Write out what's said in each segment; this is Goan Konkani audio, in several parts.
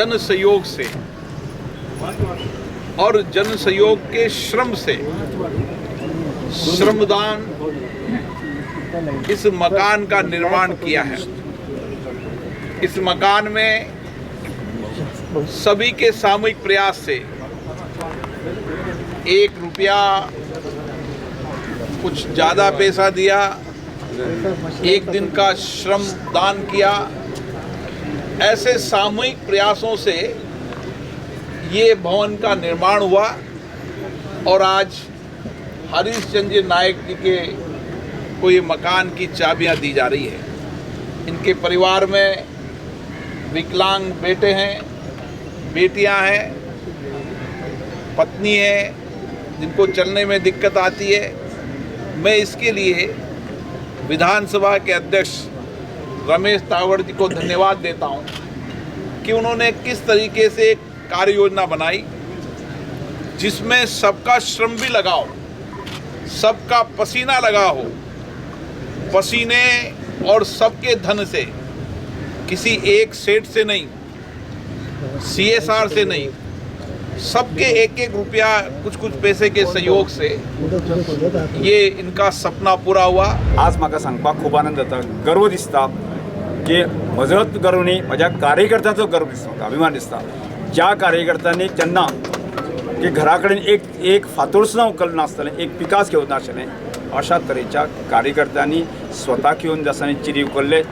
जन सहयोग से और जन सहयोग के श्रम से श्रमदान इस मकान का निर्माण किया है। इस मकान में सभी के सामूहिक प्रयास से 1 रुपया कुछ ज़्यादा पैसा दिया, 1 दिन का श्रम दान किया। ऐसे सामूहिक प्रयासों से ये भवन का निर्माण हुआ और आज हरीश चंद्र नायक जी के को ये मकान की चाबियां दी जा रही है। इनके परिवार में विकलांग बेटे हैं, बेटियां हैं, पत्नी है, जिनको चलने में दिक्कत आती है। मैं इसके लिए विधानसभा के अध्यक्ष रमेश तावड़ जी को धन्यवाद देता हूं कि उन्होंने किस तरीके से एक कार्य योजना बनाई जिसमें सबका श्रम भी लगा हो, सबका पसीना लगा हो, पसीने और सबके धन से, किसी एक सेठ से नहीं, सीएसआर से नहीं, सबके एक एक रुपया कुछ कुछ पैसे के सहयोग से ये इनका सपना पूरा हुआ। आज म्हाका सांगपाक खूब आनंद जाता, गर्व दिसता की म्हजोच गर्व न्ही, म्हज्या कार्यकर्त्याचो गर्व दिसता, म्हाका अभिमान दिसता। ज्या कार्यकर्त्यांनी केन्ना की घरा कडेन एक एक फातोर सुद्दां उखल नासतलें, एक पिकास घेवन नाशिल्लें, अशा तरेच्या कार्यकर्त्यांनी स्वताक येवन जासांनी चिरी उखल्ले,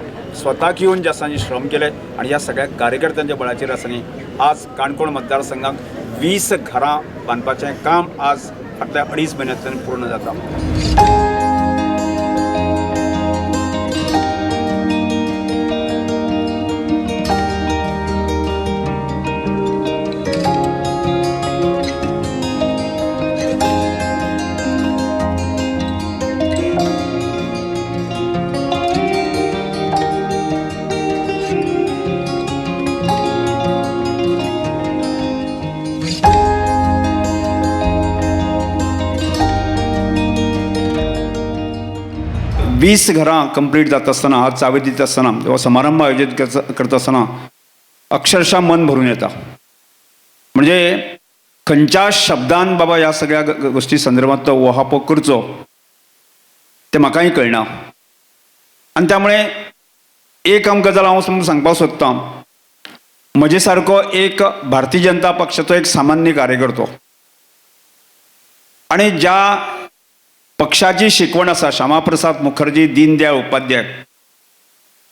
स्वताक येवन जासांनी श्रम केले आनी ह्या सगळ्या कार्यकर्त्यांच्या बळाचेर आसानी आज काणकोण मतदारसंघाक 20 घरां बांदपाचें काम आज फाटल्या 2.5 म्हयन्यांतल्यान पूर्ण जाता। वीस घरां कंप्लीट जाता आसतना, आज चावी दिता आसतना, हो समारंभ आयोजीत करता आसतना अक्षरशः मन भरून येता। म्हणजे खंयच्या शब्दान बाबा ह्या सगळ्या गोष्टी संदर्भात तो उहापोह करचो तें म्हाकाय कळना। आनी त्यामुळे एक आमकां गजाल हांव सांगपाक सोदतां, म्हजे सारको एक भारतीय जनता पक्षाचो एक सामान्य कार्यकर्तो आनी ज्या पक्षाची शिकवण आसा श्यामाप्रसाद मुखर्जी, दीनदयाळ उपाध्याय,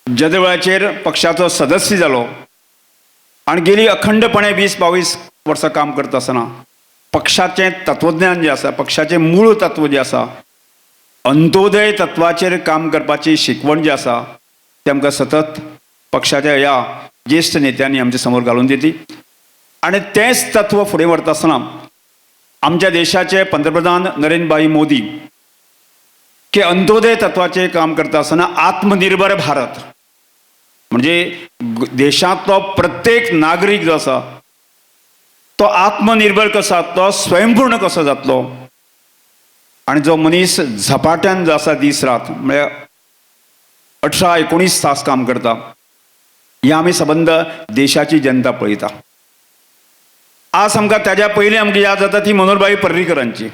ज्या वेळाचेर पक्षाचो सदस्य जालो आनी गेली अखंडपणे 20-22 वर्सां काम करता आसतना पक्षाचें तत्वज्ञान जें आसा, पक्षाचें मूळ तत्व जें आसा, अंत्योदय तत्वाचेर काम करपाची शिकवण जी आसा ती आमकां सतत पक्षाच्या ह्या ज्येश्ठ नेत्यांनी आमच्या समोर घालून दिली आनी तेंच तत्व फुडें व्हरता आसतना आमच्या देशाचे पंतप्रधान नरेंद्रभाई मोदी की अंत्योदय तत्वाचे काम करता आसतना आत्मनिर्भर भारत म्हणजे देशांतलो प्रत्येक नागरीक जो आसा तो आत्मनिर्भर कसो जातलो, स्वयंपूर्ण कसो जातलो आनी जो मनीस झपाट्यान जो आसा दीस रात म्हळ्यार 18-19 तास काम करता, ही आमी सबंद देशाची जनता पळयता। आज आमकां ताज्या पयलीं आमकां याद जाता ती मनोहरभाई पर्रीकरांची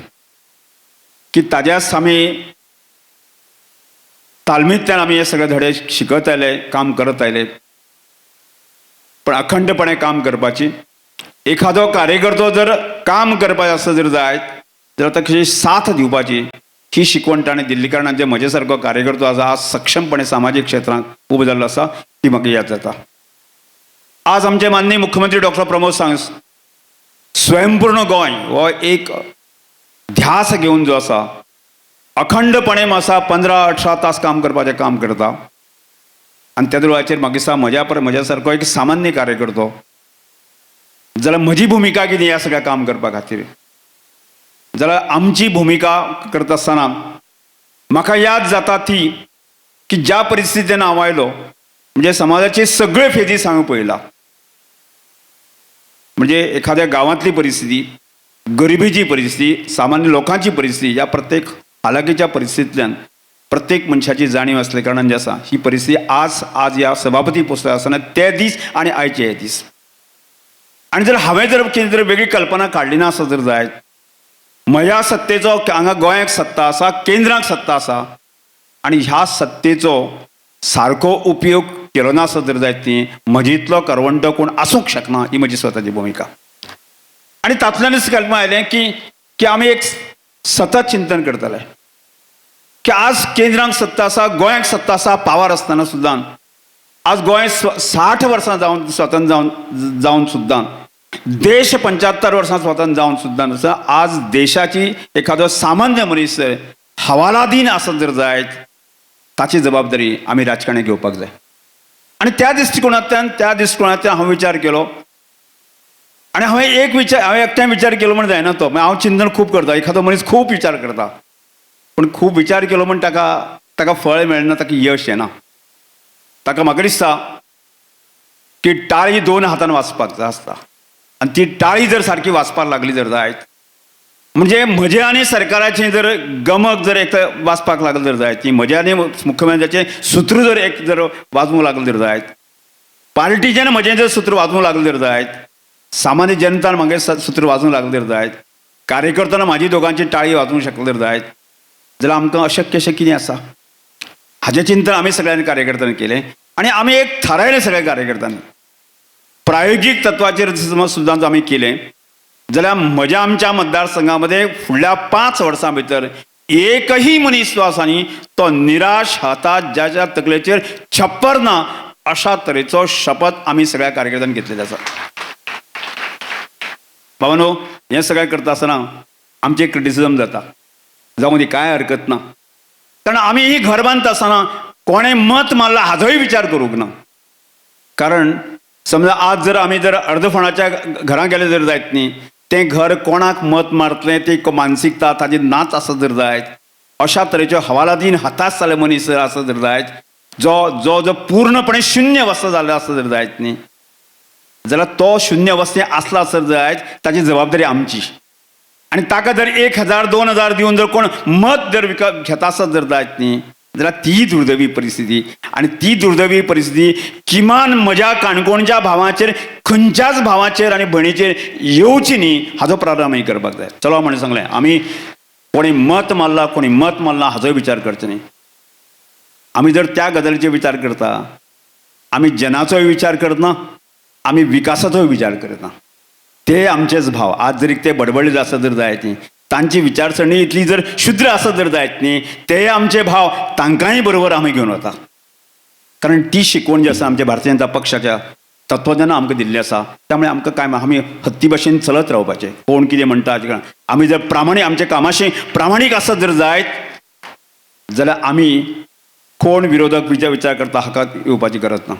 की ताज्याच आमी तालमींतल्यान आमी हे सगळे धडे शिकत आयले, काम करत आयले। पण अखंडपणे काम करपाची, एखादो कार्यकर्तो जर काम करपाचें आसता जर जायत जाल्यार ताका साथ दिवपाची ही शिकवण ताणें दिल्ली कारणान जे म्हजे सारको कार्यकर्तो आसा आज सक्षमपणे सामाजीक क्षेत्रांत उबो जाल्लो आसा ती म्हाका याद जाता। आज आमचे माननीय मुख्यमंत्री डॉक्टर प्रमोद सावंत स्वयंपूर्ण गोंय हो एक ध्यास घेवन जो आसा अखंडपणे म्हाका 15-18 तास काम करपाचें काम करता आनी त्या वेळाचेर म्हाका दिसता म्हज्या सारको एक सामान्य कार्यकर्तो जाल्यार म्हजी भुमिका कितें ह्या सगळ्या काम करपा खातीर, जाल्यार आमची भुमिका करता आसतना म्हाका याद जाता ती की ज्या परिस्थितीन हांव आयलो म्हणजे समाजाचे सगळे फेजीस हांवें पळयला, म्हणजे एखाद्या गांवांतली परिस्थिती, गरिबीची परिस्थिती, सामान्य लोकांची परिस्थिती, ह्या प्रत्येक हालाकीच्या परिस्थितींतल्यान प्रत्येक मनशाची जाणीव आसले कारणान जे आसा ही परिस्थिती आज आज ह्या सभापती पोस्टार आसतना ते दीस आनी आयचे हे दीस आनी जर हांवें जर कितें तरी वेगळी कल्पना काडली ना आसत जर जायत, म्हज्या सत्तेचो हांगा गोंयाक सत्ता आसा, केंद्राक सत्ता आसा आनी ह्या सत्तेचो सारको उपयोग केलो ना आसत जर जायत न्ही, म्हजे इतलो करवंटो कोण आसूंक शकना, ही म्हजी स्वताची भुमिका. आनी तातूंतल्यानच कल्पना आयलें की की आमी एक सतत चिंतन करतले की आज केंद्राक सत्ता आसा, गोंयाक सत्ता आसा, पावर आसतना सुद्दां आज गोंय 60 वर्सां जावन स्वतंत्र जावन जावन सुद्दां, देश 75 वर्सां स्वतंत्र जावन सुद्दां आज देशाची एखादो सामान्य मनीस हवालादीन आसत जर जायत, ताची जबाबदारी आमी राजकारणी घेवपाक जाय. आनी त्या दृश्टिकोणांतल्यान हांव विचार केलो आनी हांवें एक विचार, हांवें एकट्यान विचार केलो म्हण जायना तो, हांव चिंतन खूब करता. एखादो मनीस खूब विचार करता, पूण खूब विचार केलो म्हण ताका ताका फळ मेळना, ताका यश येना. ताका म्हाका दिसता की टाळी दोन हातान वाजपाक जाय आसता आनी ती टाळी जर सारकी वाजपाक लागली जर जायत, म्हणजे म्हजें आनी सरकाराचें जर गमक जर एक वाजपाक लागलं जर जायत, ती म्हजें आनी मुख्यमंत्र्याचें सूत्र जर एक जर वाजूंक लागलं जर जायत, पार्टीचें म्हजें जर सूत्र वाजूंक लागलं जर जायत, सामान्य जनतान म्हागे सूत्र वाजूंक लागलं जर जायत, कार्यकर्त्यान म्हाजी दोगांची टाळी वाजूंक शकले जर जायत, जाल्यार आमकां अशक्य अशें कितें आसा? हाजें चिंतन आमी सगळ्यांनी कार्यकर्त्यांनी केलें आनी आमी एक थारायलें सगळ्या कार्यकर्त्यांनी, प्रायोगीक तत्वाचेर सुद्दां आमी केलें जाल्यार म्हज्या आमच्या मतदारसंघामध्ये फुडल्या 5 वर्सां भितर एकही मनीस जो आसा न्ही तो निराश हातात ज्याच्या तकलेचेर छप्पर ना अशा तरेचो शपथ आमी सगळ्या कार्यकर्त्यांनी घेतलेलो आसा. बाबानो, हें सगळें करता आसतना आमचें क्रिटिसिजम जाता, जावं दी, कांय हरकत ना, कारण आमी ही घर बांदता आसतना कोणें मत मारलां हाजोय विचार करूंक ना. कारण समजा आज जर आमी जर अर्दफोणाच्या घरां गेले जर जायत न्ही, तें घर कोणाक मत मारतलें ती मानसिकता ताजी नाच आसत जर जायत, अशा तरेच्यो हवालादीन हताश जाल्ले मनीस जर आसत जर जायत, जो जो जो पूर्णपणे शुन्य अवस्था जाल्लो आसत जर जायत न्ही, जाल्यार तो शुन्य अवस्थे आसला आसत जायत ताची जबाबदारी आमची. आनी ताका जर 1000 2000 दिवन जर कोण मत जर विकत घेता आसत जर जायत न्ही, जाल्यार ती दुर्दैवी परिस्थिती. आनी ती दुर्दैवी परिस्थिती किमान म्हज्या काणकोणच्या भावाचेर, खंयच्याच भावाचेर आनी भयणीचेर येवची न्ही हाजो प्रारंभ आमी करपाक जाय. चलो म्हणून सांगलें, आमी कोणी मत मारला कोणी मत मारला हाजोय विचार करचो न्ही. आमी जर त्या गजालीचेर विचार करता, आमी जनाचोय विचार करना, आमी विकासाचोय विचार करना. ते आमचेच भाव आज जरी ते बडबडले आसत जर जायत न्ही, तांची विचारसरणी इतली जर शुद्र आसत जर जायत न्ही, ते आमचे भाव तांकांय बरोबर आमी घेवन वता. कारण ती शिकवण जी आसा आमच्या भारतीय जनता पक्षाच्या तत्वज्ञानान आमकां दिल्ली आसा. त्यामुळे आमकां काय आमी हत्ती भाशेन चलत रावपाचें, कोण कितें म्हणटा आमी जर प्रामाणीक आमच्या कामाशी प्रामाणीक आसत जर जायत जाल्यार आमी कोण विरोधक विचार करता हाका येवपाची गरज ना.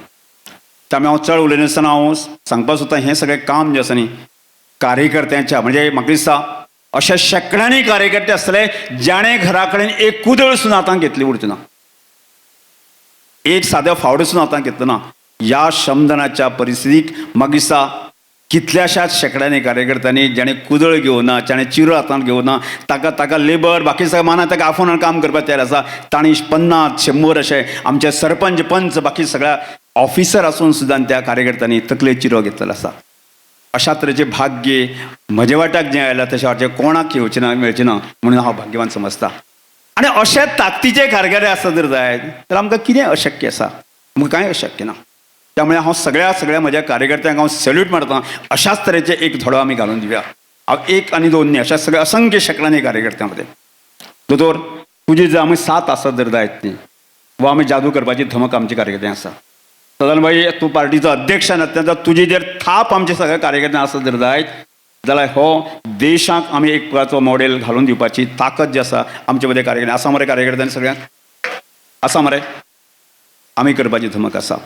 त्यामुळे हांव चड उलयनासतना हांव सांगपाक सोदता, हें सगळें काम जें आसा न्ही कार्यकर्त्यांच्या, म्हणजे म्हाका दिसता अशा शेंकड्यांनी कार्यकर्ते आसतले जाणें घरा कडेन एक कुदळ सुद्दां हातांत घेतली उरची ना, एक सादें फावडो सुद्दां हातांत घेतलो ना. ह्या श्रमदानाच्या परिस्थितीक म्हाका दिसता कितल्याशाच शेंकड्यांनी कार्यकर्त्यांनी जाणें कुदळ घेवना, जाणें चिरो हातांत घेवना, ताका ताका लेबर बाकी सगळें माना ताका आफोवन काम करपाक तयार आसा, तांणी 50 100 अशे आमचे सरपंच पंच बाकी सगळ्या ऑफिसर आसून सुद्दां त्या कार्यकर्त्यांनी तकले चिरो घेतलेलो आसा. अशा तरेचें भाग्य म्हज्या वाट्याक जें आयलां तशें वाट्याक कोणाक येवचें ना, मेळचें ना, म्हणून हांव भाग्यवान समजता. आनी अशे ताकदीचे कारगिरी आसत जर जायत तर आमकां कितें अशक्य आसा? आमकां कांय अशक्य ना. त्यामुळे हांव सगळ्या सगळ्या म्हज्या कार्यकर्त्यांक हांव सॅल्यूट मारता. अशाच तरेचे एक धडो आमी घालून दिवया. हांव एक आनी दोन न्ही, अशा सगळ्या असंख्य शेंकड्यांनी कार्यकर्त्यां मदें. दोतोर, तुजी जर आमी साथ आसत जर जायत न्ही, वा आमी जादू करपाची धमक आमच्या कार्यकर्त्यांक आसा. सदान भाई, तूं पार्टीचो अध्यक्ष आनी तुजी जर थाप आमच्या सगळ्या कार्यकर्त्यांक आसत जर जायत जाल्यार हो देशाक आमी एक प्रकारचो मॉडेल घालून दिवपाची ताकद जी आसा आमचे मदें कार्यकर्ते आसा मरे, कार्यकर्त्यांनी सगळ्यांक आसा मरे, आमी करपाची धमक आसा.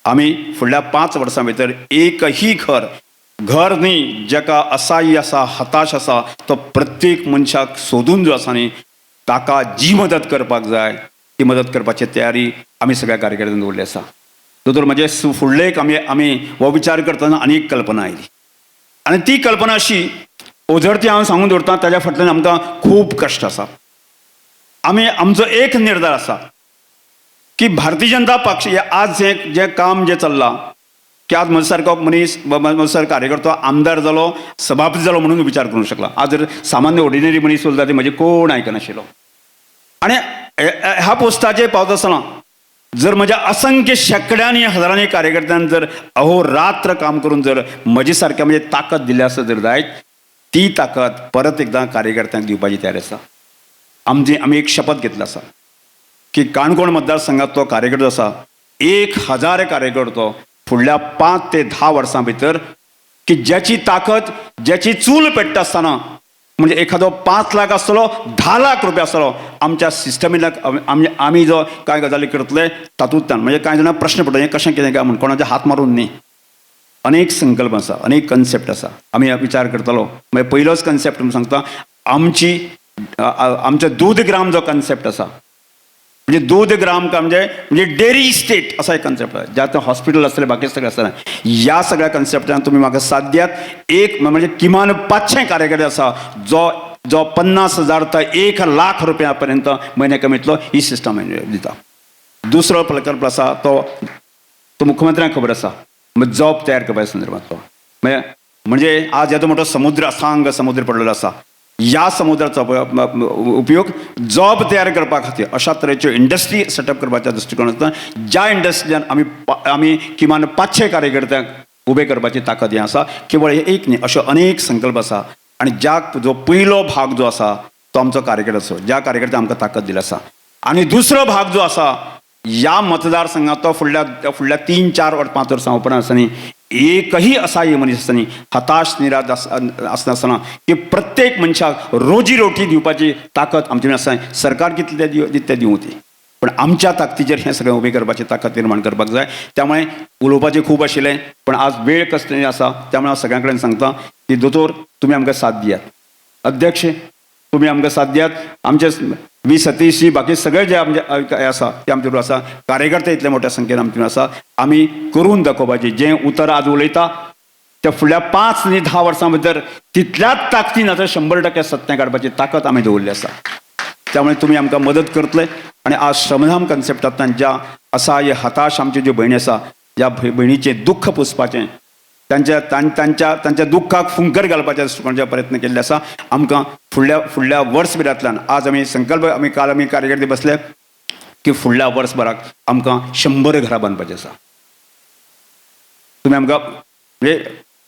आमी फुडल्या 5 वर्सां भितर एकही घर घर न्ही जाका असाही आसा, हताश आसा, तो प्रत्येक मनशाक सोदून जो आसा न्ही ताका जी मदत करपाक जाय ती मदत करपाची तयारी आमी सगळ्या कार्यकर्त्यांनी दवरली आसा. दोतोर, म्हजे फुडले एक आमी आमी हो विचार करतना आनी एक कल्पना आयली आनी ती कल्पना अशी ओझरती हांव सांगून दवरता, ताज्या फाटल्यान आमकां खूब कश्ट आसा. आमी आमचो एक निर्धार आसा की भारतीय जनता पक्ष हे आज जें जें काम जें चल्लां की आज म्हजे सारको मनीस, म्हजो सारको कार्यकर्तो आमदार जालो, सभापती जालो म्हणून विचार करूंक शकला. आज जर सामान्य ऑर्डिनरी मनीस उरता ती म्हजे कोण आयकनाशिल्लो. आनी ह्या पोस्टाचेर पावता आसतना जर म्हज्या असंख्य शेंकड्यांनी हजारांनी कार्यकर्त्यांनी जर अहोरात्र काम करून जर म्हजे सारक्या म्हणजे ताकद दिल्ली आसा जर जायत, ती ताकद परत एकदां कार्यकर्त्यांक दिवपाची तयारी आसा. आमी एक शपथ घेतली आसा की काणकोण मतदारसंघांतलो कार्यकर्तो आसा 1000 कार्यकर्तो फुडल्या 5 ते 10 वर्सां भितर की ज्याची ताकद, ज्याची चूल पेट्टा आसतना म्हणजे एखादो 5 लाख आसतलो, 10 लाख रुपया आसतलो, आमच्या सिस्टमींतल्यान आमी जो कांय गजाली करतले तातूंतल्यान म्हणजे कांय जाणां प्रश्न पडटा हें कशें कितें काय म्हूण, कोणाचे हात मारून न्ही. अनेक संकल्प आसा, अनेक कन्सेप्ट आसा. आमी विचार करतलो. मागीर पयलोच कन्सेप्ट तुमकां सांगता, आमची आमचो दूदग्राम जो कन्सेप्ट आसा, म्हणजे दूदग्राम का म्हणजे म्हणजे डेरी स्टेट असा एक कन्सेप्ट आसा, ज्यात हॉस्पिटल आसतलें, बाकी सगळें आसतलें. ह्या सगळ्या कन्सेप्टान तुमी म्हाका साथ दियात. एक म्हणजे किमान 500 कार्यकर्ते आसा जो जो 50,000 ते 1 लाख रुपया पर्यंत म्हयन्या कमीतलो ही सिस्टम दिता. दुसरो प्रकल्प आसा तो तो मुख्यमंत्र्यांक खबर आसा, जॉब तयार करपा संदर्भांतलो. म्हणजे आज येदो मोठो समुद्र असांग समुद्र पडलेलो आसा, ह्या समुद्राचो उपयोग जॉब तयार करपा खातीर अशा तरेच्यो इंडस्ट्री सेटअप करपाच्या दृश्टिकोनांतल्यान ज्या इंडस्ट्रीन आमी किमान 500 कार्यकर्त्यांक उबे करपाची ताकद हें आसा. केवळ हे एक न्ही, अश्यो अनेक संकल्प आसा. आनी ज्या जो पयलो भाग जो आसा तो आमचो कार्यकर्त्याचो, ज्या कार्यकर्त्याक आमकां ताकद दिली आसा. आनी दुसरो भाग जो आसा ह्या मतदारसंघांतलो फुडल्या फुडल्या 3, 4 वा 5 वर्सां उपरांत आसतना एकही असाह्य मनीस आसतना हताश निराश आसनासतना की प्रत्येक मनशाक रोजी रोटी दिवपाची ताकद आमचे आसा. सरकार कितले दिता दिवं ती, पण आमच्या ताकदीचेर हें सगळें उबें करपाची ताकद निर्माण करपाक जाय. त्यामुळे उलोवपाचें खूब आशिल्लें, पण आज वेळ कसली आसा, त्यामुळे हांव सगळ्यां कडेन सांगता की दोतोर तुमी आमकां साथ दियात, अध्यक्ष तुमी आमकां साथ दियात, आमचे वी सतीशी बाकी सगळे जे आमचे आसा ते आमचे बरोबर आसा, कार्यकर्ते इतले मोठ्या संख्येन आमचे आसा. आमी करून दाखोवपाची जें उतर आज उलयता त्या फुडल्या 5 आनी 10 वर्सां भितर तितल्याच ताकदीन आतां 100% सत्य काडपाची ताकद आमी दवरली आसा. त्यामुळे तुमी आमकां मदत करतले. आनी आज श्रमधाम कन्सेप्टांतल्यान ज्या असहाय्य हताश आमच्यो ज्यो भयणी आसा, ज्या भयणीचें दुख्ख पुसपाचें, तांच्या तांच्या तांच्या दुख्खाक फुंकर घालपाच्या दृश्टिकोणाचे प्रयत्न केल्ले आसा. आमकां फुडल्या फुडल्या वर्सभरांतल्यान आज आमी संकल्प, आमी काल आमी कार्यकर्ते बसले की फुडल्या वर्सभराक आमकां 100 घरां बांदपाचीं आसा. तुमी आमकां म्हणजे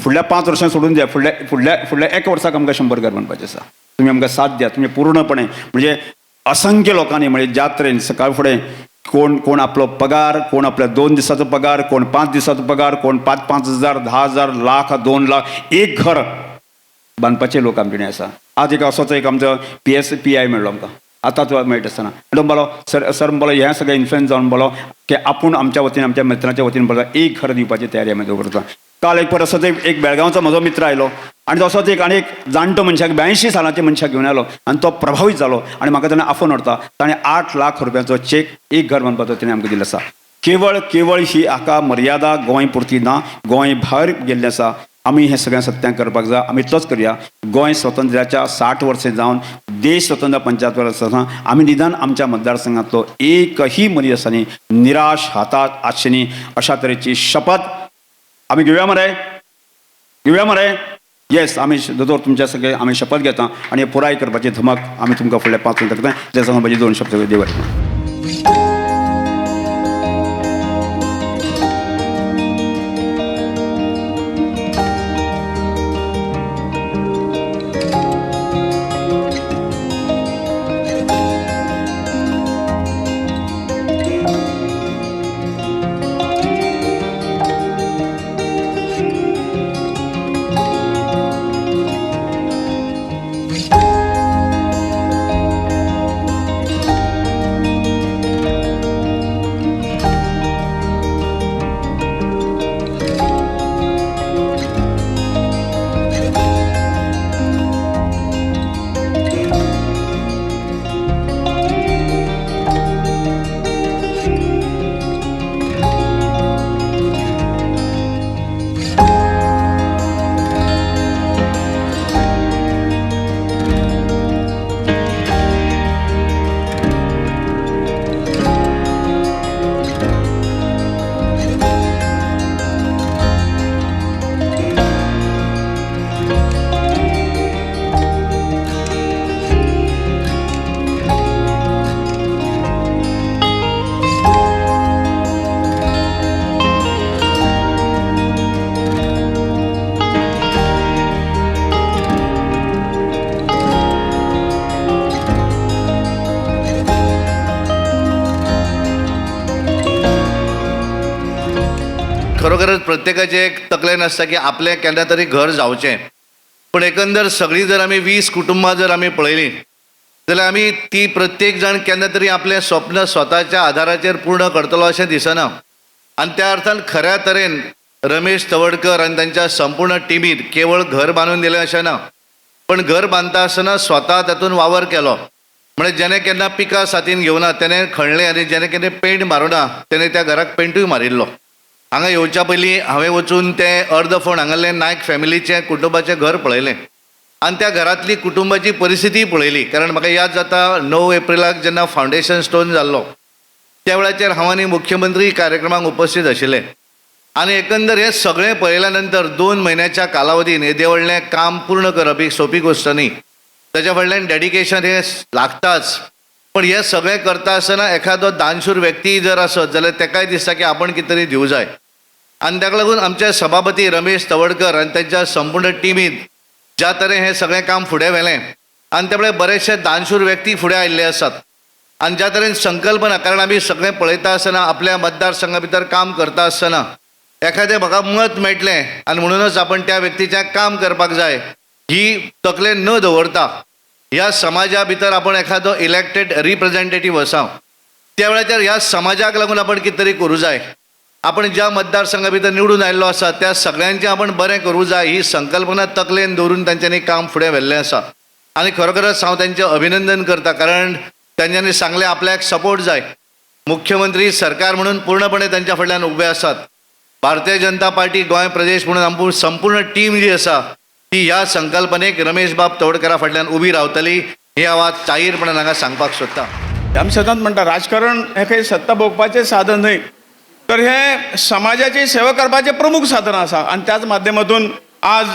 फुडल्या 5 वर्सां सोडून द्या, फुडल्या फुडल्या फुडल्या 1 वर्साक आमकां 100 घर बांदपाचें आसा. तुमी आमकां साथ द्या. तुमी पूर्णपणे म्हणजे असंख्य लोकांनी म्हणजे ज्या तरेन सकाळ फुडें कोण कोण आपलो पगार, कोण आपल्या 2 दिसाचो पगार, कोण 5 दिसाचो पगार, कोण 5, 5 हजार, 10 हजार, लाख, 2 लाख, एक घर बांदपाचे लोक आमचे आसा. आज एक असोच एक आमचो PSPI मेळ्ळो आमकां, आतांच मेळटा आसतना तो म्हणलो सर सर म्हणलो हें सगळें इन्फ्लुएन्स जावन म्हणलो की आपूण आमच्या वतीन, आमच्या मित्रांच्या वतीन म्हणलो एक घर दिवपाची तयारी आमी दवरता. काल एक परत असोच एक बेळगांवचो म्हजो मित्र आयलो आनी तसोच एक आनी एक जाणटो मनशाक, 82 सालाच्या मनशाक घेवन आयलो आनी तो प्रभावीत जालो आनी म्हाका ताणें आफोवन व्हरता. ताणें 8 लाख रुपयांचो चॅक एक घर बांदपाचो ताणें आमकां दिल्लो आसा. केवळ केवळ ही हाका मर्यादा गोंय पुरती ना, गोंय भायर गेल्लें आसा. आमी हें सगळें सत्यां करपाक जाय. आमी इतलोच करया, गोंय स्वतंत्र्याच्या 60 वर्सां जावन देश स्वतंत्र 75 वर्सां आसा, आमी निदान आमच्या मतदारसंघांतलो एकही मनीस आसा न्ही निराश हातात आसचे न्ही अशा तरेची शपथ आमी घेवया मरे, घेवया मरे. येस, आमी दोतोर तुमच्या सगळे आमी शपथ घेता आनी पुराय करपाची धमक आमी तुमकां फुडल्या 5 मिनटां करता. त्या सांगपाची 2 शब्द देव. खरोखरच प्रत्येकाचे एक तकलेन आसता की आपलें केन्ना तरी घर जावचें. पूण एकंदर सगळीं जर आमी 20 कुटुंबां जर आमी पळयलीं जाल्यार आमी ती प्रत्येक जाण केन्ना तरी आपलें स्वप्न स्वताच्या आधाराचेर पूर्ण करतलो अशें दिसना. आनी त्या अर्थान खऱ्या तरेन रमेश तवडकर आनी तांच्या संपूर्ण टिमीन केवळ घर बांदून दिलें अशें ना, पण घर बांदता आसतना स्वता तातूंत वावर केलो. म्हणजे जेणे केन्ना पिकां साथीन घेवना तेणें खणलें आनी जेणे केन्ना पेंट मारुना तेणें त्या घराक पेंटूय मारिल्लो. हांगा येवच्या पयलीं हांवें वचून तें अर्द फोंड हांगासरलें नायक फॅमिलीचें कुटुंबाचें घर पळयलें आनी त्या घरांतली कुटुंबाची परिस्थिती पळयली. कारण म्हाका याद जाता 9 एप्रिलाक जेन्ना फावंडेशन स्टोन जाल्लो त्या वेळाचेर हांव आनी मुख्यमंत्री कार्यक्रमाक उपस्थित आशिल्ले. आनी एकंदर हें सगळें पळयल्या नंतर 2 म्हयन्याच्या कालावधीन येदें व्हडलें काम पूर्ण करप ही सोंपी गोश्ट न्ही. ताच्या फाटल्यान डेडिकेशन हें लागताच. पण हें सगळें करता आसतना एखादो दानशूर व्यक्ती जर आसत जाल्यार तेकाय दिसता की आपण कितें तरी दिवं जाय. आनी ताका लागून आमचे सभापती रमेश तवडकर आनी तांच्या संपूर्ण टिमीन ज्या तरेन हें सगळें काम फुडें व्हेलें आनी त्या वेळार बरेचशे दानशूर व्यक्ती फुडें आयिल्ले आसात आनी ज्या तरेन संकल्पना, कारण आमी सगळें पळयता आसतना आपल्या मतदारसंघा भितर काम करता आसतना एखादें म्हाका मत मेळटलें आनी म्हणूनच आपण त्या व्यक्तीचें काम करपाक जाय ही तकलेन न दवरता ह्या समाजा भितर आपण एखादो इलेक्टेड रिप्रेझेंटेटीव आसा त्या वेळाचेर ह्या समाजाक लागून आपण कितें तरी करूं जाय. आपण ज्या मतदारसंघा भितर निवडून आयिल्लो आसा त्या सगळ्यांचें आपण बरें करूं जाय ही संकल्पना तकलेन दवरून तांच्यांनी काम फुडें व्हेल्लें आसा. आनी खरोखरच हांव तांचें अभिनंदन करता, कारण तांच्यांनी सांगलें आपल्याक सपोर्ट जाय. मुख्यमंत्री सरकार म्हणून पूर्णपणे तांच्या फाटल्यान उबे आसात. भारतीय जनता पार्टी गोंय प्रदेश म्हणून आमची संपूर्ण टीम जी आसा ती ह्या संकल्पनेक रमेश बाब तवडकरा फाटल्यान उबी रावतली ही हांव आज जाहीरपणान हांगा सांगपाक सोदता. आमी सदांच म्हणटा राजकारण हें खंय सत्ता भोगपाचें साधन न्हय, तर हें समाजाची सेवा करपाचें प्रमुख साधन आसा. आनी त्याच माध्यमातून आज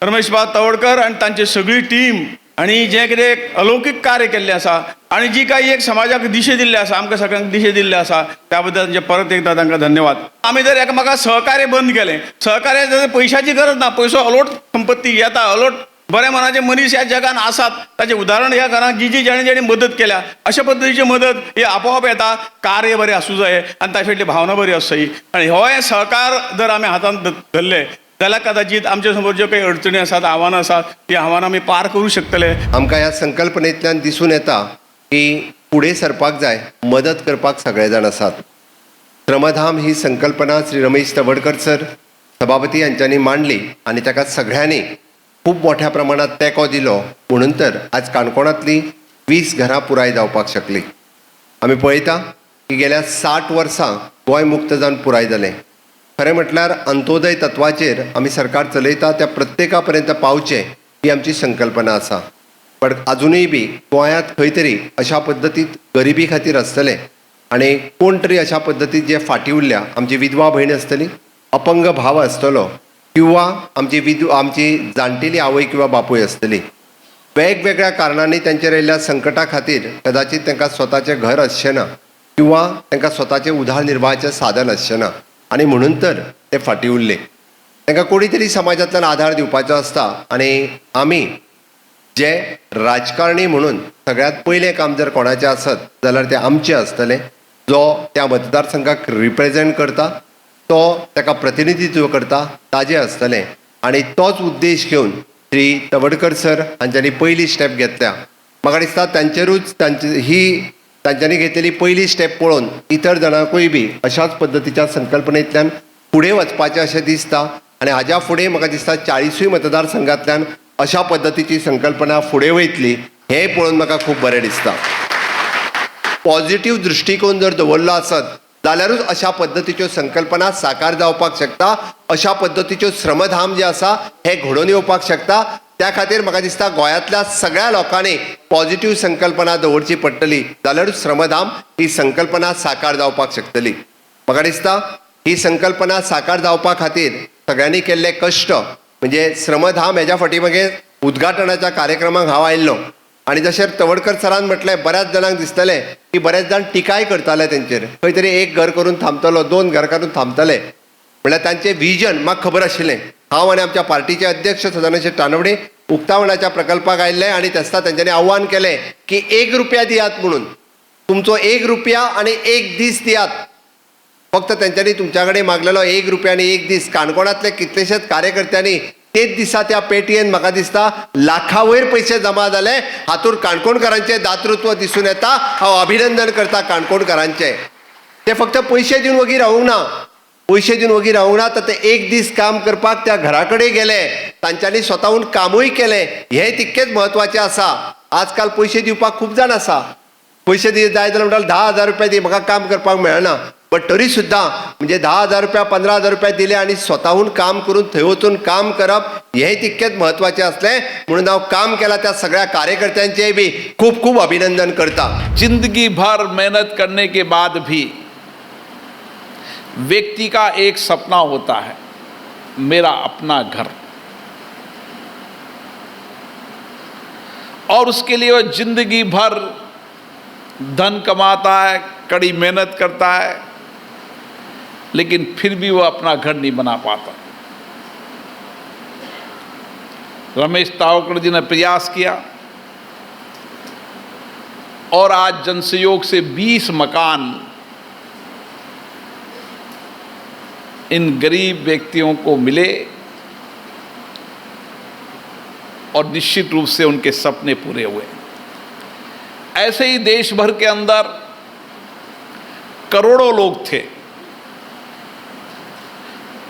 रमेश बाब तवडकर आनी तांची सगळी टीम आनी जें कितें एक अलौकीक कार्य केल्लें आसा आनी जी काही एक समाजाक दिशे दिल्लें आसा, आमकां सगळ्यांक दिशे दिल्लें आसा, त्या बद्दल तांचें परत एकदां तांकां धन्यवाद. आमी जर एकामेकांक सहकार्य बंद केलें, सहकार्य जर पयशाची गरज ना, पयसो अलोट संपत्ती येता, अलोट बऱ्या मनाचे मनीस ह्या जगान आसात, ताचें उदाहरण ह्या घरांत जी जी जाणें जाणें मदत केल्या अशा पद्दतीची मदत ही आपोआप येता. कार्य बरें आसूं जाय आनी ताचे फाटली भावना बरी आसची आनी होय सहकार जर आमी हातांत धरले जाल्यार कदाचित आमच्या समोर ज्यो काही अडचणी आसात, आव्हानां आसात, ती आव्हानां आमी पार करूं शकतले. आमकां ह्या संकल्पनेंतल्यान दिसून येता की फुडें सरपाक जाय, मदत करपाक सगळे जाण आसात. श्रमधाम ही संकल्पना श्री रमेश तवडकर सर सभापती हांच्यांनी मांडली आनी ताका सगळ्यांनी खूब मोठ्या प्रमाणात तेंको दिलो, म्हणून तर आज काणकोणांतली 20 घरां पुराय जावपाक शकली. आमी पळयता की गेल्या 60 वर्सां गोंय मुक्त जावन पुराय जालें. खरें म्हटल्यार अंत्योदय तत्वाचेर आमी सरकार चलयता त्या प्रत्येका पर्यंत पावचें ही आमची संकल्पना आसा. पण आजुनूय बी गोंयांत खंय तरी अशा पद्दतीत गरिबी खातीर आसतलें आनी कोण तरी अशा पद्दतीत जे फाटीं उरल्या, आमची विधवा भयण आसतली, अपंग भाव आसतलो किंवा आमची आमची जाणटेली आवय किंवा बापूय आसतली, वेगवेगळ्या कारणांनी तांचेर आयिल्ल्या संकटा खातीर कदाचित तांकां स्वताचें घर आसचें ना किंवा तांकां स्वताचें उदरनिर्वाहाचें साधन आसचें ना आनी म्हणून तर ते फाटीं उरले. तांकां कोणी तरी समाजांतल्यान आधार दिवपाचो आसता आनी आमी जे राजकारणी म्हणून सगळ्यांत पयलें काम जर कोणाचें आसत जाल्यार तें आमचें आसतलें, जो त्या मतदारसंघाक रिप्रेजेंट करता, तो ताका प्रतिनिधित्व करता ताजें आसतलें. आनी तोच उद्देश घेवन श्री तवडकर सर हांच्यांनी पयली स्टेप घेतल्या. म्हाका दिसता तांचेरूच तांच्यांनी घेतलेली पयली स्टेप पळोवन इतर जाणांकूय बी अशाच पद्दतीच्या संकल्पनेंतल्यान फुडें वचपाचें अशें दिसता आनी हाज्या फुडें म्हाका दिसता 40 मतदारसंघांतल्यान अशा पद्दतीची संकल्पना फुडें वयतली हें पळोवन म्हाका खूब बरें दिसता. पॉझिटिव्ह दृश्टिकोन जर दवरलो आसत जाल्यारूच अशा पद्दतीच्यो संकल्पना साकार जावपाक शकता, अशा पद्दतीच्यो श्रमधाम जे आसा हे घडोवन येवपाक शकता. त्या खातीर म्हाका दिसता गोंयांतल्या सगळ्या लोकांनी पॉझिटिव्ह संकल्पना दवरची पडटली, जाल्यारूच श्रमधाम ही संकल्पना साकार जावपाक शकतली. म्हाका दिसता ही संकल्पना साकार जावपा खातीर सगळ्यांनी केल्ले कश्ट म्हणजे श्रमधाम हेज्या फाटी मागीर उद्घाटनाच्या कार्यक्रमाक हांव आयिल्लो आनी जशें तवडकर सरान म्हटलें, बऱ्याच जाणांक दिसतलें की बरेच जाण टिकाय करताले तेंचेर, खंय तरी एक घर करून थांबतलो, 2 घर करून थांबतले, म्हणल्यार तांचें विजन म्हाका खबर आशिल्लें. हांव आनी आमच्या पार्टीचे अध्यक्ष सदानंद शेट तानवडे उक्तावणाच्या प्रकल्पाक आयिल्ले आनी तेन्ना तेंच्यांनी आव्हान केलें की 1 रुपया दियात म्हणून, तुमचो 1 रुपया आनी 1 दीस दियात, फक्त तेंच्यांनी तुमच्या कडेन मागलेलो 1 रुपया आनी 1 दीस. काणकोणांतले कितलेशेच कार्यकर्त्यांनी तेच दिसा त्या पेटयेन म्हाका दिसता लाखा वयर पयशे जमा जाले. हातूंत काणकोणकारांचें दातृत्व दिसून येता. हांव अभिनंदन करता काणकोणकारांचें. ते फक्त पयशे दिवन वगी रावूंक ना, पयशे दिवन वगी रावूंक ना, तर ते 1 दीस काम करपाक त्या घरा कडेन गेले, तांच्यांनी स्वताहून कामूय केलें. हें तितकेंच म्हत्वाचें आसा. आजकाल पयशे दिवपाक खूब जाण आसा. पयशे दी जाय जाल्यार म्हणटाले 10,000 रुपया दी, म्हाका काम करपाक मेळना. बट तरी सुद्दां म्हणजे 10,000 रुपया 15,000 रुपया दिले आनी स्वताहून काम करून थंय वचून काम करप हें तितकेंच म्हत्वाचें आसलें. म्हणून हांव काम केलां त्या सगळ्या कार्यकर्त्यांचें बी खूब खूब अभिनंदन करता. जिंदगी भर मेहनत करने के बाद भी व्यक्ति का एक सपना होता है, मेरा अपना घर, और उसके लिए वह जिंदगी भर धन कमाता है, कड़ी मेहनत करता है, लेकिन फिर भी वह अपना घर नहीं बना पाता। रमेश तावड़कर जी ने प्रयास किया और आज जनसहयोग से 20 मकान इन गरीब व्यक्तियों को मिले और निश्चित रूप से उनके सपने पूरे हुए। ऐसे ही देश भर के अंदर करोड़ों लोग थे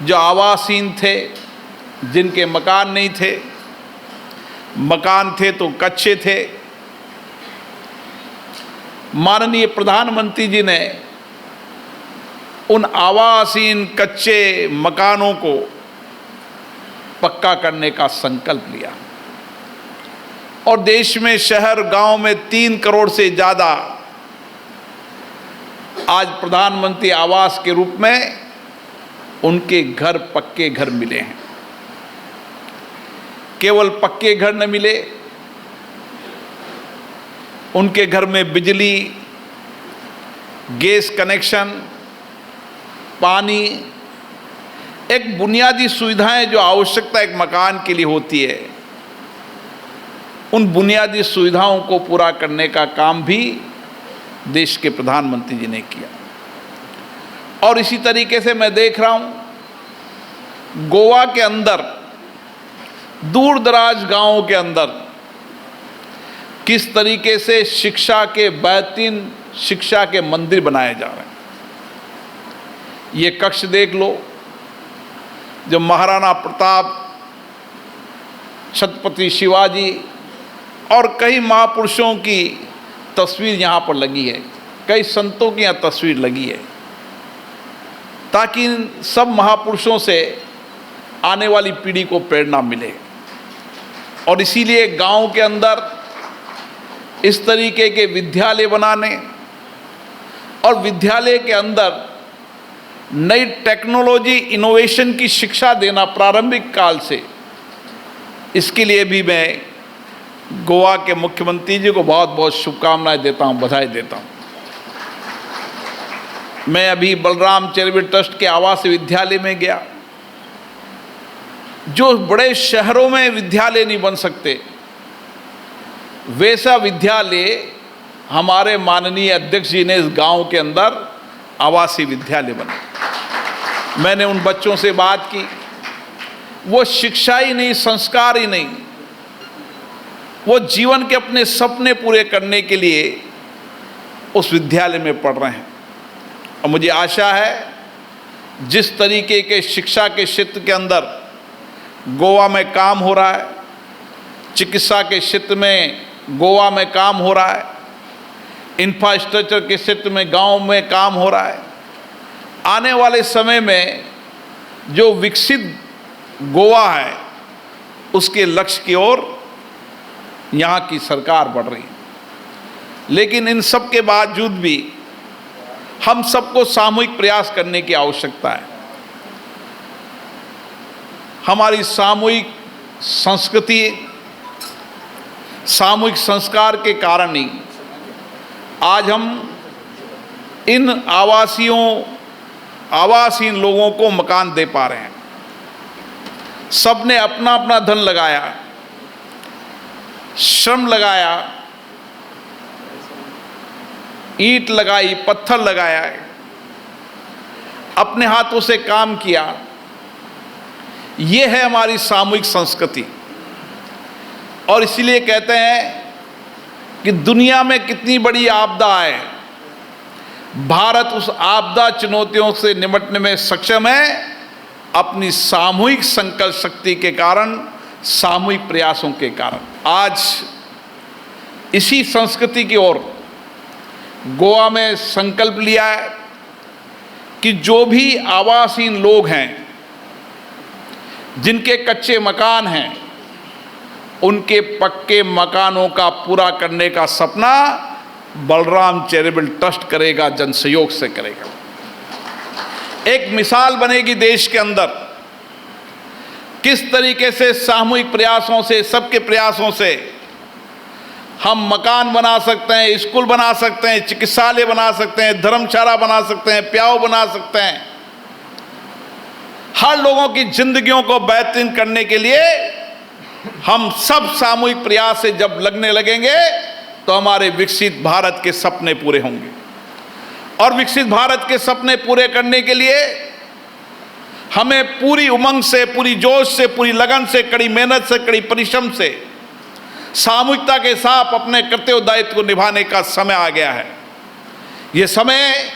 जो आवासहीन थे, जिनके मकान नहीं थे, मकान थे तो कच्चे थे। माननीय प्रधानमंत्री जी ने उन आवासहीन कच्चे मकानों को पक्का करने का संकल्प लिया और देश में शहर गांव में 3 करोड़ से ज़्यादा आज प्रधानमंत्री आवास के रूप में उनके घर पक्के घर मिले हैं। केवल पक्के घर न मिले, उनके घर में बिजली, गैस कनेक्शन, पानी, एक बुनियादी सुविधाएं जो आवश्यकता एक मकान के लिए होती है, उन बुनियादी सुविधाओं को पूरा करने का काम भी देश के प्रधानमंत्री जी ने किया। और इसी तरीके से मैं देख रहा हूँ गोवा के अंदर, दूर दराज गांवों के अंदर किस तरीके से शिक्षा के बेहतरीन शिक्षा के मंदिर बनाए जा रहे हैं। ये कक्ष देख लो जो महाराणा प्रताप, छत्रपति शिवाजी और कई महापुरुषों की तस्वीर यहाँ पर लगी है, कई संतों की यहाँ तस्वीर लगी है, ताकि इन सब महापुरुषों से आने वाली पीढ़ी को प्रेरणा मिले। और इसीलिए गांव के अंदर इस तरीके के विद्यालय बनाने और विद्यालय के अंदर नई टेक्नोलॉजी इनोवेशन की शिक्षा देना प्रारंभिक काल से, इसके लिए भी मैं गोवा के मुख्यमंत्री जी को बहुत बहुत शुभकामनाएं देता हूं, बधाई देता हूं। मैं अभी बलराम चैरिटेबल ट्रस्ट के आवासीय विद्यालय में गया। जो बड़े शहरों में विद्यालय नहीं बन सकते, वैसा विद्यालय हमारे माननीय अध्यक्ष जी ने इस गांव के अंदर आवासीय विद्यालय बनाया। मैंने उन बच्चों से बात की, वो शिक्षा ही नहीं, संस्कार ही नहीं, वो जीवन के अपने सपने पूरे करने के लिए उस विद्यालय में पढ़ रहे हैं। और मुझे आशा है जिस तरीके के शिक्षा के क्षेत्र के अंदर गोवा में काम हो रहा है, चिकित्सा के क्षेत्र में गोवा में काम हो रहा है, इंफ्रास्ट्रक्चर के क्षेत्र में गांव में काम हो रहा है, आने वाले समय में जो विकसित गोवा है उसके लक्ष्य की ओर यहाँ की सरकार बढ़ रही है। लेकिन इन सब के बावजूद भी हम सबको सामूहिक प्रयास करने की आवश्यकता है। हमारी सामूहिक संस्कृति, सामूहिक संस्कार के कारण ही आज हम इन आवासहीन लोगों को मकान दे पा रहे हैं। सबने अपना अपना धन लगाया, श्रम लगाया, ईंट लगाई, पत्थर लगाया। अपने हाथों से काम किया। ये है हमारी सामूहिक संस्कृति। और इसीलिए कहते हैं कि दुनिया में कितनी बड़ी आपदा आए, भारत उस आपदा चुनौतियों से निपटने में सक्षम है अपनी सामूहिक संकल्प शक्ति के कारण, सामूहिक प्रयासों के कारण। आज इसी संस्कृति की ओर गोवा में संकल्प लिया है कि जो भी आवासहीन लोग हैं, जिनके कच्चे मकान हैं, उनके पक्के मकानों का पूरा करने का सपना बलराम चैरिटेबल ट्रस्ट करेगा, जन सहयोग से करेगा। एक मिसाल बनेगी देश के अंदर किस तरीके से सामूहिक प्रयासों से, सबके प्रयासों से हम मकान बना सकते हैं, स्कूल बना सकते हैं, चिकित्सालय बना सकते हैं, धर्मशाला बना सकते हैं, प्याऊ बना सकते हैं। हर लोगों की जिंदगियों को बेहतरीन करने के लिए हम सब सामूहिक प्रयास से जब लगने लगेंगे तो हमारे विकसित भारत के सपने पूरे होंगे। और विकसित भारत के सपने पूरे करने के लिए हमें पूरी उमंग से, पूरी जोश से, पूरी लगन से, कड़ी मेहनत से, कड़ी परिश्रम से, सामूहिकता के साथ अपने कर्तव्य दायित्व को निभाने का समय आ गया है। ये समय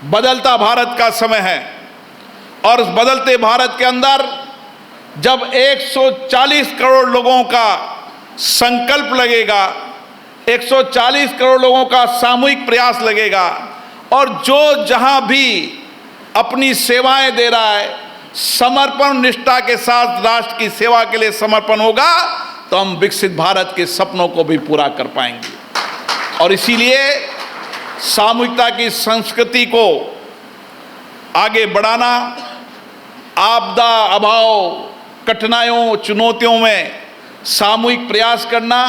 बदलता भारत का समय है और उस बदलते भारत के अंदर जब 140 करोड़ लोगों का संकल्प लगेगा, 140 करोड़ लोगों का सामूहिक प्रयास लगेगा और जो जहां भी अपनी सेवाएं दे रहा है, समर्पण निष्ठा के साथ राष्ट्र की सेवा के लिए समर्पण होगा, तो हम विकसित भारत के सपनों को भी पूरा कर पाएंगे। और इसीलिए सामूहिकता की संस्कृति को आगे बढ़ाना, आपदा अभाव, कठिनाइयों, चुनौतियों में सामूहिक प्रयास करना,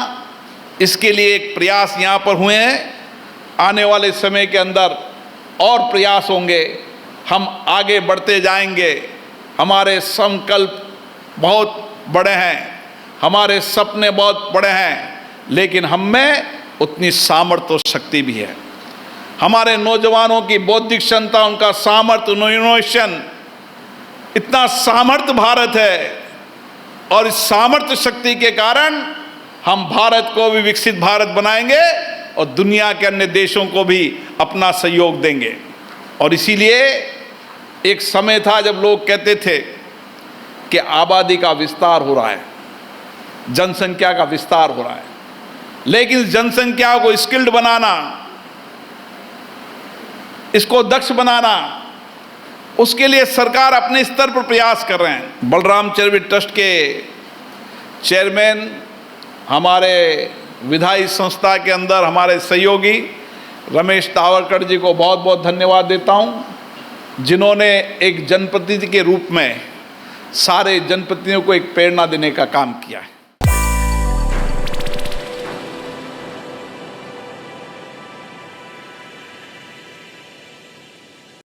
इसके लिए एक प्रयास यहाँ पर हुए हैं। आने वाले समय के अंदर और प्रयास होंगे, हम आगे बढ़ते जाएंगे। हमारे संकल्प बहुत बड़े हैं, हमारे सपने बहुत बड़े हैं, लेकिन हम में उतनी सामर्थ्य और शक्ति भी है। हमारे नौजवानों की बौद्धिक क्षमता, उनका सामर्थ्य, इनोवेशन, इतना सामर्थ्य भारत है और इस सामर्थ्य शक्ति के कारण हम भारत को भी विकसित भारत बनाएंगे और दुनिया के अन्य देशों को भी अपना सहयोग देंगे। और इसीलिए एक समय था जब लोग कहते थे कि आबादी का विस्तार हो रहा है, जनसंख्या का विस्तार हो रहा है, लेकिन जनसंख्या को स्किल्ड बनाना, इसको दक्ष बनाना, उसके लिए सरकार अपने स्तर पर प्रयास कर रहे हैं। Balram charitable trust K chairman, हमारे विधायी संस्था के अंदर हमारे सहयोगी रमेश तावड़कर जी को बहुत बहुत धन्यवाद देता हूं, जिन्होंने एक जनप्रतिनिधि के रूप में सारे जनप्रतिनिधियों को एक प्रेरणा देने का काम किया है।